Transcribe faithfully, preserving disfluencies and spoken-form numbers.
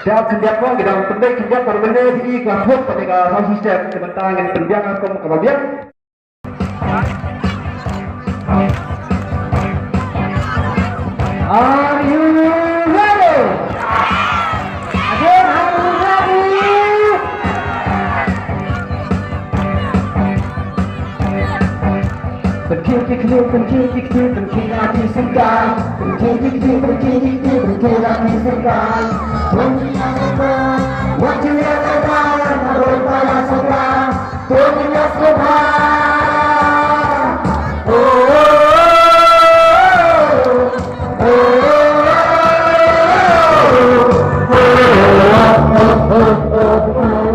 Siap khyndiat mo, ngi dang pynbeit khyndiat para bynta, i ka hok pat ka sound system, te mynta ngin pynbiang kum kaba biang. Are you ready? Again, are you ready? Pynkhih ki khlieh, pynkhih ki khlieh, pynkhih la ki syngkai. Pynkhih ki khlieh, pynkhih ki khlieh, pynkhih la ki syngkai. Pynkhih la ki syngkai. Wat ju ïa ka ba, na roi ba la syngkai. Pynkhih la ki syngkai. Oh, oh, oh, oh, oh.